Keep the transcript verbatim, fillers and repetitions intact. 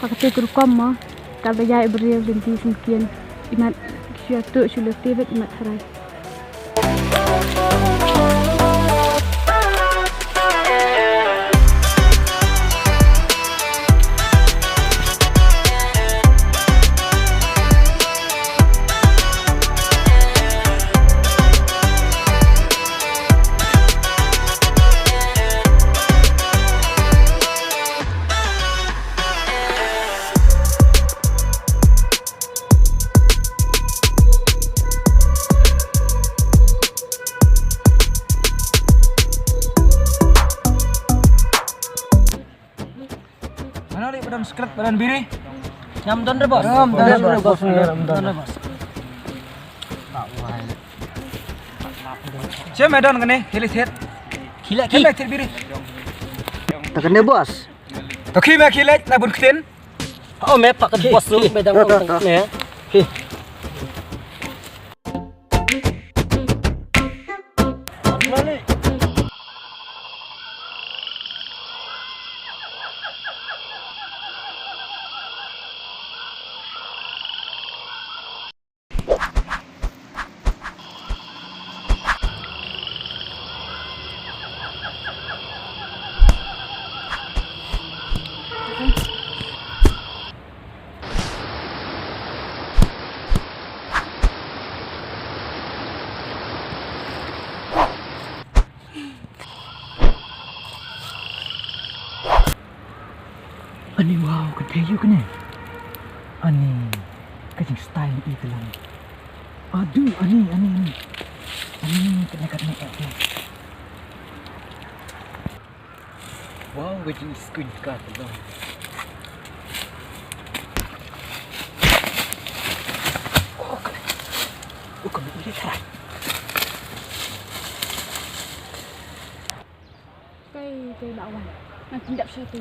Kata ka rukom mo, ka ba ïa i briew lynti syngkien. Imat shu ïa tu shu lynti bad imat tharai. Mano lei ba don sikret, ba don biri? Ngam don re, boss. Ngam don re, boss. Ngam don re, boss. Shem me don kane, khie leit thied. Khie leit, khie leit thied biri. Ta kane, boss. To khie me khie leit, la bun ktien. Oh, me pak ka boss tu, me dang. To, to, to. Me. Khie. Ani, wow, ka dei ïa kane. Ani, ka jingstyle i ka lang. Adu, ani, ani, ani. Ani, kane, kane, kane. Wow, ka jingskun ka ka long. Oh, kane. Oh, kane, ini try. Kai, kai ba wan. Ngan pyndap sha tu.